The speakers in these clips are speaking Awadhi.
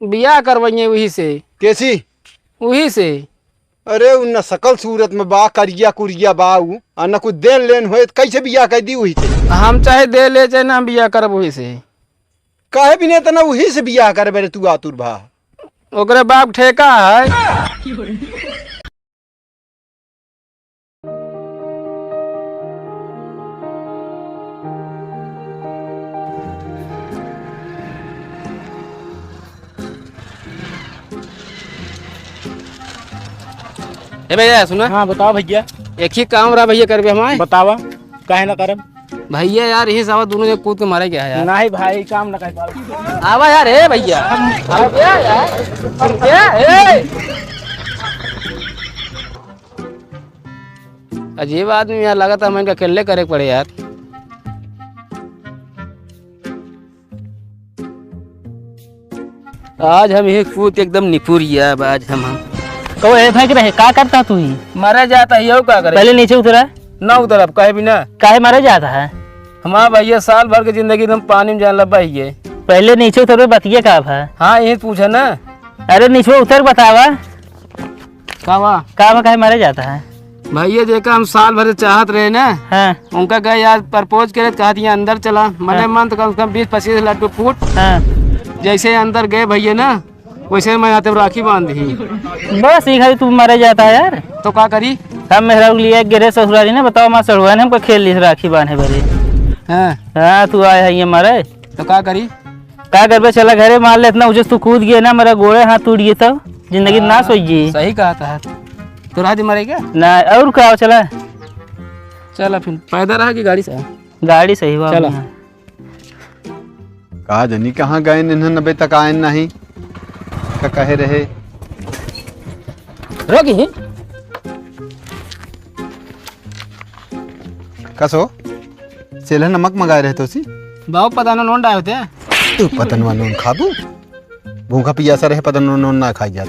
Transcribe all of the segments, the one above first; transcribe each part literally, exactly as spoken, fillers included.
बियाह करवइये उही से। केसी? उही से। अरे, उ न सकल सूरत में बा, करिया कुरिया बा उ, आ न कुछ देन लेन होए, त कैसे बियाह कर दी उही से? हम चाहे दे ले, चाहे ना, हम बियाह करब उही से। काहे बिना इतना उही से बियाह करबे रे तू आतुर भा? ओकरे बाप ठेका है। ए भैया, सुना। हाँ, बताओ भैया। एक ही काम रहा भैया, करबे हमारे। बतावा, काहे ना करब? भैया यार, यही सावा दोनों जने कूद के मारे गया है यार। नहीं भाई, काम ना कर पावे। आवा यार, ए भैया। आवा यार। ए। अजीब आदमी यार, लागत है हमन का अकेले करे के पड़े यार। आज हम यही कूद एकदम निपुर गया अब आज हम, हम। कहो, ए फेंक रहे, का करता तू ही? मरे जाता है, यो का करे? पहले नीचे उतरा। ना उतरब, कहे भी ना। काहे मरे जाता है? हमार भैया साल भर के जिंदगी हम पानी में जान लबा ही है। पहले नीचे उतर, बतिये का है? हाँ, यही पूछा ना। अरे नीचे उतर, बतावा। का बा? का बा, काहे मारे जाता है? भैया, जेका हम साल भर से चाहत रहे ना, हाँ। उनका गए यार, propose करे, कहत, "यहाँ अंदर चला।" मने हाँ। मन तो कम से कम बीस पच्चीस लड्डू फूट। हाँ। जैसे अंदर गए भैया ना, वैसे मैं हाथे में राखी बांध दी। बस, ये खाली तू मारे जाता है यार। तो का करी? हम मेहरारू के लिए एक गिरे ससुरारी ना, बताओ, माँ सड़ुआ ने हमको खेल ली राखी बांधे बरे। हाँ। हाँ, तू आया है ये मारे। तो का करी? का करबे, चला घरे, मार ले, इतना ऊंचे से तू कूद गए ना, मेरा गोड़े हाथ टूट गए, तब जिंदगी हाँ, नाश हो गई। सही कहा था। तो रात मरे क्या? ना, और का, चला। चला फिर, पैदल रहा कि गाड़ी से? गाड़ी से ही हुआ चला। हमने। का जनी कहाँ गए, इन्हन अबे तक आए नहीं, का कहे रहे? रोकी ही। कसो? सेल्हा नमक मंगाए रहे तोसी? बाबू, पता ना नोन डाले होते। तू पतनवा नोन खाबू? भूखा पियासा रहे, पतनवा नोन ना खाई जात।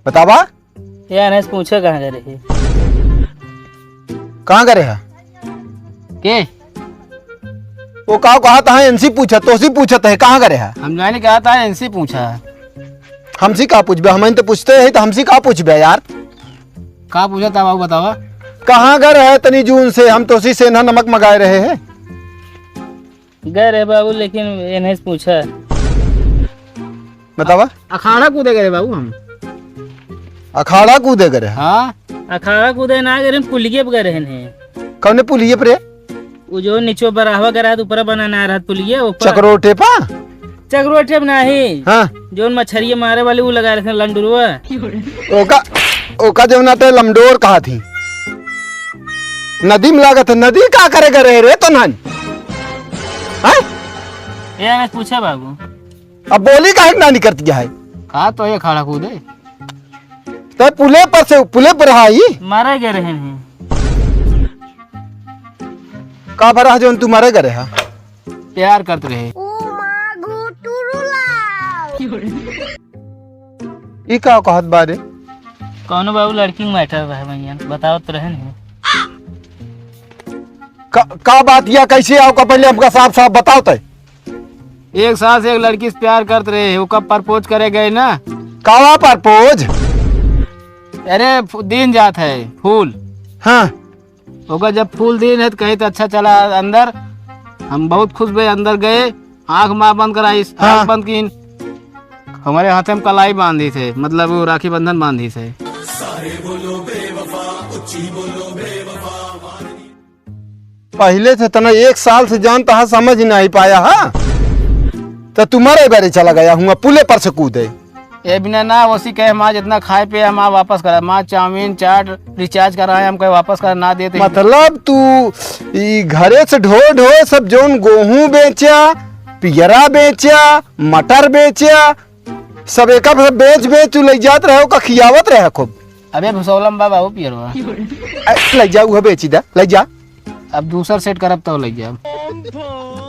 बतावा? ये अनस पूछे कहाँ गए रहे? कहाँ गए रहे? के? वो का कहा था, इनसे पूछा, तोसी पूछत है, कहाँ गए रहे? हम जाने कहा था, इनसे पूछा। हमसे का पूछबे? हम तो पूछते हैं, तो हमसे का पूछबे यार? का पूछा था बाबू, बतावा। कहाँ गए रहे तनी जून से? हम तोसी सेंधा नमक मंगाए रहे हैं। गए रहे बाबू, लेकिन ये नहीं पूछा। बतावा। अखाड़ा कूदे गए रहे बाबू हम। अखाड़ा कूदे गए रहे? हाँ। अखाड़ा कूदे ना गए रहे, पुलिये पे गए रहे हैं। कौने पुलिये पे रे? वो जो नीचे बराहवा गए रहा, ऊपर बनाना रहा पुलिये, ऊपर। चकरोटे पा? चकरोटे पे नाही। हाँ। जोन मछरिया मारे वाली वो लगा रहे थे लंडुरवा। ओका, ओका जौन आटे लमडोर कहा थी। नदी में लागत है, नदी का करे करे रे तो नान? हैं? ये हमें पूछा बाबू। अब बोली काहे ना निकलती है? कहा तो ये खड़ा कूदे। तो पुले पर से, पुले पर आई? मारे गए रहे हैं। का बरा जौन तू मारे गए रहा? प्यार करत रहे। ओ माँ गो टुरुला। ई का कहत बा रे? कौनो बाबू लड़की के matter रहे भैया, बतावत रहे नहीं। का, का बात या कैसे आओ का पहले हमका साफ साफ बताओ तय। एक साल से एक लड़की से प्यार करत रहे, ओका propose करे गए ना। कावा propose? अरे फू-, दिन जात है फूल। हाँ। ओकर जब फूल दिन है तो कहे तो अच्छा चला अंदर। हम बहुत खुश भए, अंदर गए, आँख माँ बंद कराइस, हाँ। आँख बंद कीन। हमारे हाथे में कलाई बांधी थे, मतलब वो राखी बंधन बांधी थे। पहले से तना एक साल से जानता है, समझ ही नहीं पाया है, तो तुम्हारे बारे चला गया हूँ पुले पर से कूदे। ए बिना ना, ओसी कहे, "माँ, जितना खाए पिए, हम आप वापस करा। माँ, चाउमीन, चाट, recharge कराए, हम कहे, वापस करा, ना देते।" मतलब, तू ई घरे से ढो ढो सब जौन गोहूँ बेचा, पियरा बेचा, मटर बेचा, सब एक सब बेच बेच तू ले जात रहे, ओका खियावत रहे खूब। अबे भुसौलम बा बाबू पियरवा। ए, ले जा, उहे बेची दा, ले जा। अब दूसर set करब तो ले जाब।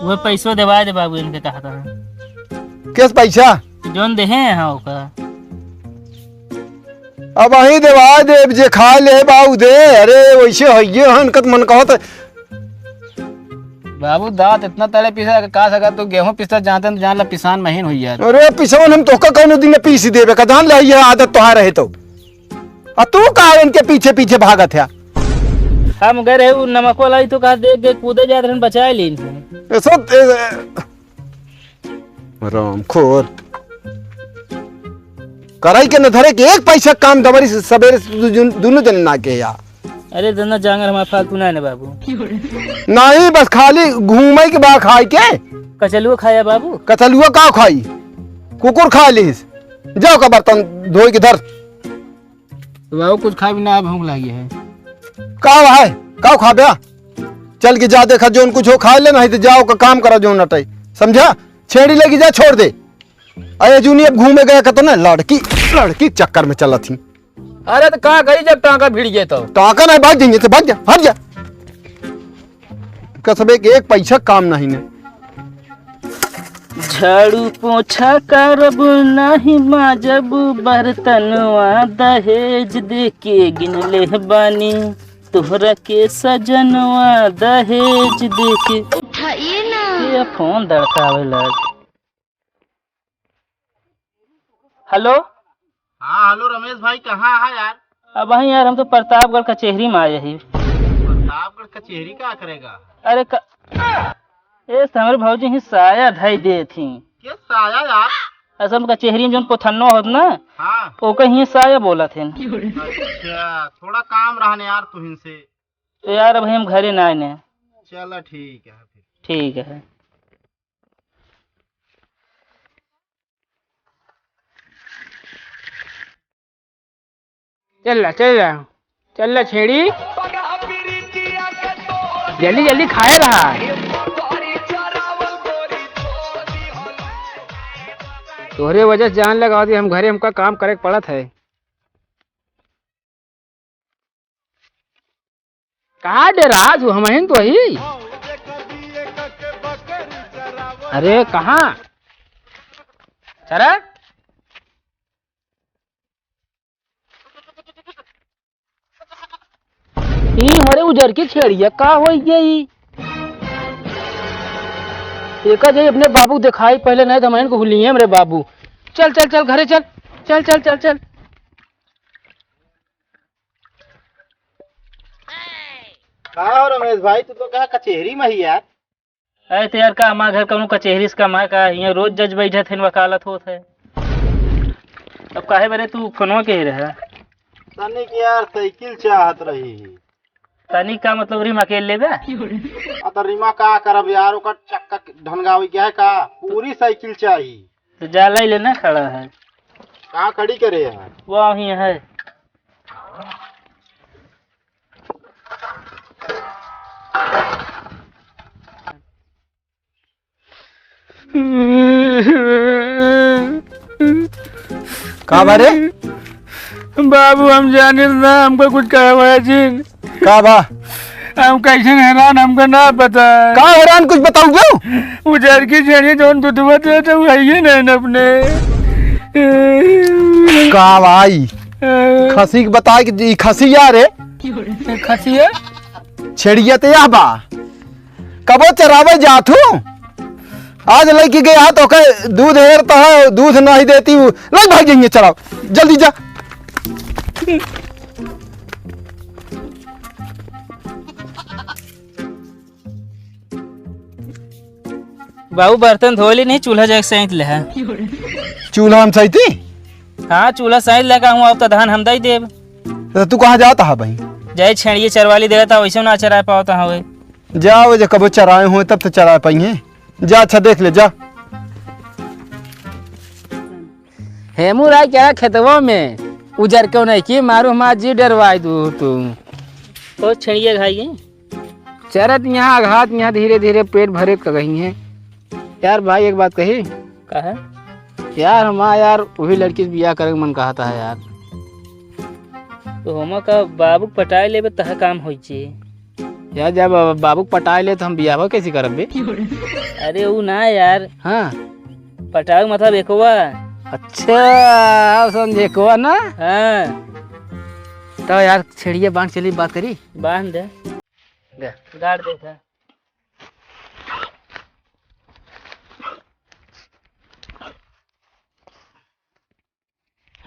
वो पैसो देवाए दे बाबू, इनके कहा था। किस पैसा? जौन देहे हैं, हाँ, ओका। अब वही देवाए देब, जे खा ले बाबू दे। अरे, वैसे हइये हन, कत मन कहत। बाबू, दाँत इतना तले पीसा कि का सका, तू गेहूँ पीसत जानते हैं, तो जान ला पिसान महीन हुई यार। अरे पिसवन, हम तोहका कौनो दिन पीसी देबे का, जान ला, ये आदत तोहार रहे तो। आ तू का इनके पीछे पीछे भागत है? हम गए रहे, उ नमक वाला ही तो कहा, देख के कूदे जात रहन, बचाए लीन। ऐसा, ए, ए, रामखोर। कराई के न धरे के एक पैसा काम दबरी से सबेरे से दु-, दुन-, दुनों जने ना के या। अरे धंधा जांगर हमार फालतू ना है ना बाबू। नहीं, बस खाली घूमे के बा खाए के। कचलुआ खाया बाबू। कचलुआ का खाई? कुकुर खा लीस। जाओ का बर्तन धोई के धर। तो बाबू कुछ खाए बिना भूख लागी है। का है? का खाबे? चल के जा देखा जोन कुछ हो खा ले, नहीं तो जाओ का काम करा जोन नटाई। समझा? छेड़ी लेके जा, छोड़ दे। अरे जूनी अब घूमे गया कतो ना, लड़की, लड़की चक्कर में चलत ही। अरे तो का करी जब टांका भिड़ गए तो? टांका नहीं, भाग जाइए तो भाग जा, हट जा। कसबे के एक पैसा काम नहीं ने। झाड़ू पोछा करब नाही माजब बर्तनवा दहेज देके गिनले बानी तोहरा के सजनवा दहेज देके। उठाइए ना। ये फोन दड़कावे लग। हेलो। हाँ, हेलो रमेश भाई, कहाँ है यार? अब वहीं यार, हम तो प्रतापगढ़ कचेहरी में आए ही। प्रतापगढ़ कचेहरी का करेगा? अरे क-, ए, तो हमरे भौजी ही साया धई देत ही। के साया यार? असल में कचेहरी में जोन पोथन्नो होत ना, हाँ। ओके ही साया बोलत हैं। अच्छा, थोड़ा काम रहने यार तुहिन से। तो यार, अब हम घरे ना आने। चला ठीक है फिर। ठीक है। चल ला, चल ला, चल ला छेड़ी, जल्दी जल्दी खाए रहा। तोहरे वजह से जान लगा दी हम घरे, हमका काम करे के पड़त है। कहाँ डेरा तू? हमहिन तो ही। अरे कहाँ? चरा। ई हरे उजर की छेड़िया का होई गई? एका जाई अपने बाबू दिखाई पहले, नहीं तो हमहिन को हुलिये हमरे बाबू। चल चल चल घरे चल, चल चल चल चल। का हो रमेश भाई, तू तो कहा कचेहरी में ही यार। अरे तो यार, का हमार घर कौनो कचेहरी से कम है का? हियाँ रोज जज बैठत हैं, वकालत होत है। अब काहे बरे तू फोनवा के रहा? तनिक यार साइकिल चाहत रही ही। तनिक का मतलब, रिम अकेले लेबे? आ तो रिमा का करब यार, ओकर चक्का ढनगावे के है का? पूरी साइकिल चाही। तो जा ले लेना, खड़ा है। कहाँ खड़ी करे है? वो वहीं है। का बा रे? बाबू, हम जानिल ना, हमको कुछ कहवा जिन। का बा? हम कैसे हैरान, हमको ना पता। का हैरान, कुछ बताऊ जो? उजर की छेड़ी जौन दुधवा दे तो वही नहीं न अपने। का भाई? खसी के बताए कि ई खसी यार है। खसी है? छेड़िया तो यह बा। कबो चरावे जात हूँ, आज लइके गया है तो ओके दूध हेरता है, दूध नहीं देती हूँ, ले भाग जाइए, चराओ, जल्दी जा। बाबू बर्तन धो ली नहीं, चूल्हा जाके सैंत ले है। चूल्हा हम सैती? हाँ, चूल्हा सैंत लेगा हूँ, अब तो धान हम दई देब। तो तू कहाँ जाता है भाई? जाए छेड़िए चरवाली देता, वैसे ना चरा पावता हवे। जा, वो जो कबो चराए हुए तब तो चरा पाइए। जा, अच्छा देख ले, जा। हेमू राय क्या खेतवा में उजर क्यों नहीं की मारू, हमारा जी डरवाई दू तू। ओ छेड़िया खाई गई। चरत यहाँ घात यहाँ धीरे धीरे पेट भरे क गई है। यार भाई एक बात कही। का है? यार हमारा यार वही लड़की से बियाह करे के मन कहता है यार। तो हमा का बाबू पटाए लेबे तह काम होई छे। यार जब बाबू पटाए ले तो हम बियाह कैसे करब बे? अरे ऊ ना यार। हाँ। पटावे मतलब एकवा। अच्छा, अब समझे एकवा ना? हाँ। तो यार छेड़िए बांध चली बात करी। बांध दे। दे। गाड़ दे था।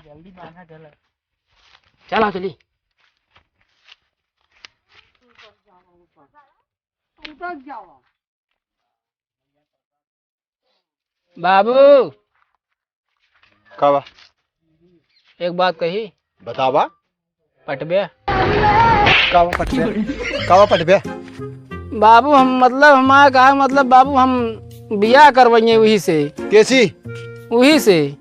जल्दी बांधा, चला। चला, चली। उतर जाओ। बाबू। का बा? एक बात कही। बतावा। पटबे? का बा पटबे? का बा पटबे? बाबू, हम, मतलब, हमार का, मतलब, बाबू, हम बियाह करवइये उही से। केसी? उही से।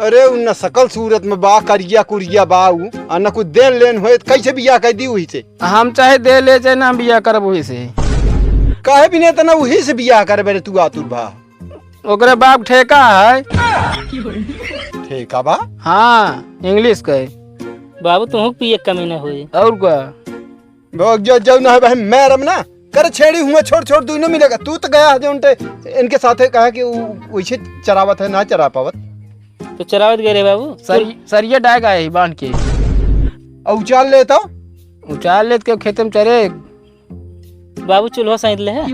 अरे, उ न सकल सूरत में बा, करिया कुरिया बा उ, आ न कुछ देन लेन होए, त कैसे बियाह कर दी उही से? हम चाहे दे ले, चाहे ना, हम बियाह करब उही से। काहे बिना इतना उही से बियाह करबे रे तू आतुर भा? ओकरे बाप ठेका है। ठेका बा? हाँ, इंग्लिश के। बाबू, तुहूँ के पिए के कमी न होई। और का? बा, जो, जो ना है बहन, मैं रम ना। कर छेड़ी हुआ, छोड़, छोड़, दुइनो मिलेगा। तू तो गया है जो उनटे, इनके साथे कहा कि उ, वैसे चरावत है, ना चरा पावत। तो चरावत गए रे बाबू। सर-, सरिया डाय गए ही बांध के। और उचाल ले तो? उचाल ले तो खेत में चरे। बाबू चूल्हा साइड ले है।